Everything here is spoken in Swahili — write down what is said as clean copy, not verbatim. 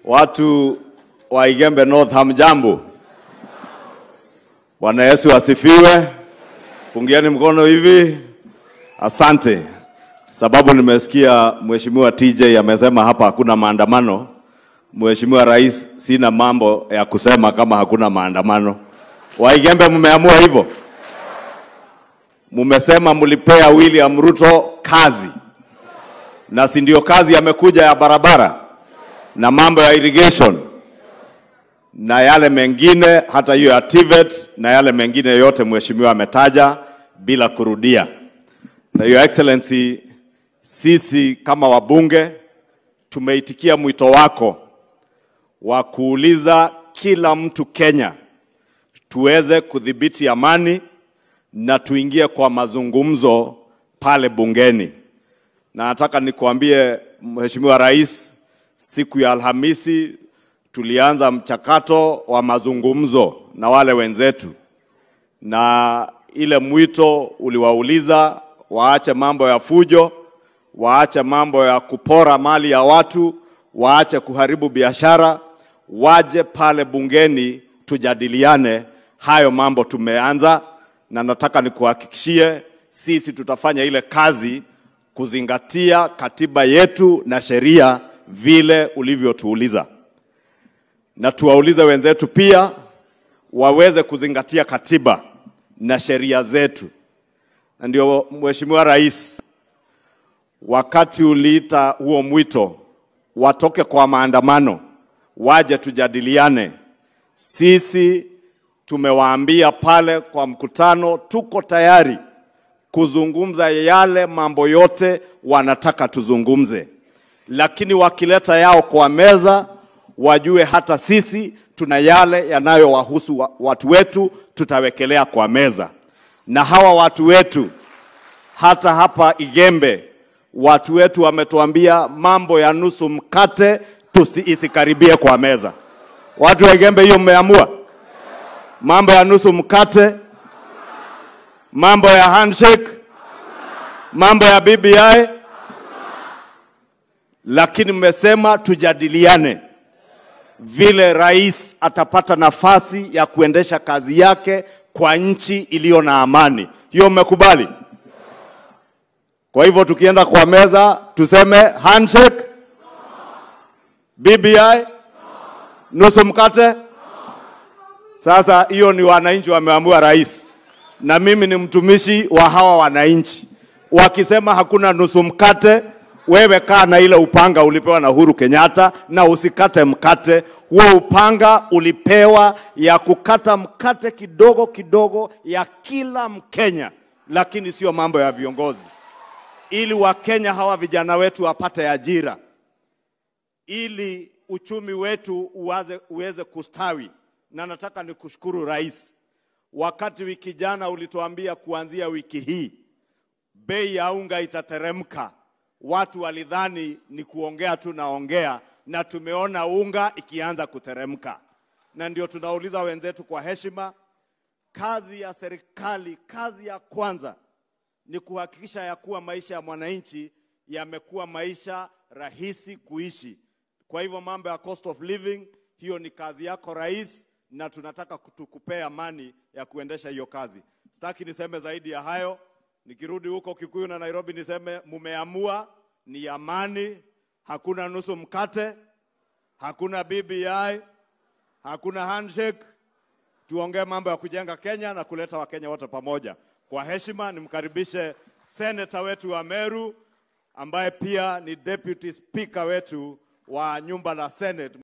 Watu wa Igembe North, hamjambo? Bwana Yesu asifiwe. Pungieni mkono hivi. Asante. Sababu nimesikia Mheshimiwa TJ amesema hapa hakuna maandamano. Mheshimiwa Rais, sina mambo ya kusema kama hakuna maandamano. Waigembe, mmeamua hivyo? Mmesema mlipea William Ruto kazi. Na si ndio kazi amekuja ya barabara na mambo ya irrigation na yale mengine, hata hiyo ya TVET na yale mengine yote mheshimiwa ametaja bila kurudia. Na Your Excellency, sisi kama wabunge tumeitikia mwito wako wa kuuliza kila mtu Kenya tuweze kudhibiti amani na tuingie kwa mazungumzo pale bungeni. Na nataka nikuambie Mheshimiwa Rais, siku ya Alhamisi tulianza mchakato wa mazungumzo na wale wenzetu, na ile mwito uliwauliza waache mambo ya fujo, waache mambo ya kupora mali ya watu, waache kuharibu biashara, waje pale bungeni tujadiliane hayo mambo. Tumeanza, na nataka nikuhakikishie sisi tutafanya ile kazi kuzingatia katiba yetu na sheria vile ulivyotuuliza. Na tuwaulize wenzetu pia waweze kuzingatia katiba na sheria zetu. Na ndio Mheshimiwa Rais, wakati uliita huo mwito watoke kwa maandamano waje tujadiliane, sisi tumewaambia pale kwa mkutano tuko tayari kuzungumza yale mambo yote wanataka tuzungumze. Lakini wakileta yao kwa meza, wajue hata sisi tuna yale yanayowahusu watu wetu tutawekelea kwa meza. Na hawa watu wetu hata hapa Igembe, watu wetu wametuambia mambo ya nusu mkate tusiisikaribie kwa meza. Watu wa Igembe, hiyo mmeamua? Mambo ya nusu mkate, mambo ya handshake, mambo ya BBI, lakini mmesema tujadiliane vile rais atapata nafasi ya kuendesha kazi yake kwa nchi iliyo na amani. Hiyo mmekubali? Kwa hivyo tukienda kwa meza tuseme handshake, BBI, nusu mkate. Sasa hiyo ni wananchi wameamua, rais. Na mimi ni mtumishi wa hawa wananchi. Wakisema hakuna nusu mkate, wewe kaa na ile upanga ulipewa na Uhuru Kenyatta na usikate mkate. Huo upanga ulipewa ya kukata mkate kidogo kidogo ya kila Mkenya, lakini sio mambo ya viongozi. Ili Wakenya hawa vijana wetu wapate ajira, ili uchumi wetu uweze kustawi. Na nataka nikushukuru Rais, wakati wiki jana ulituambia kuanzia wiki hii bei ya unga itateremka, watu walidhani ni kuongea tu naongea, na tumeona unga ikianza kuteremka. Na ndio tunauliza wenzetu kwa heshima, kazi ya serikali, kazi ya kwanza ni kuhakikisha ya kuwa maisha ya mwananchi yamekuwa maisha rahisi kuishi. Kwa hivyo mambo ya cost of living, hiyo ni kazi yako Rais, na tunataka kutukupea amani ya kuendesha hiyo kazi. Sitaki niseme zaidi ya hayo. Nikirudi huko Kikuyu na Nairobi niseme mumeamua ni amani, hakuna nusu mkate, hakuna BBI, hakuna handshake. Tuongee mambo ya kujenga Kenya na kuleta Wakenya wote pamoja. Kwa heshima nimkaribishe senator wetu wa Meru, ambaye pia ni deputy speaker wetu wa nyumba la Senate.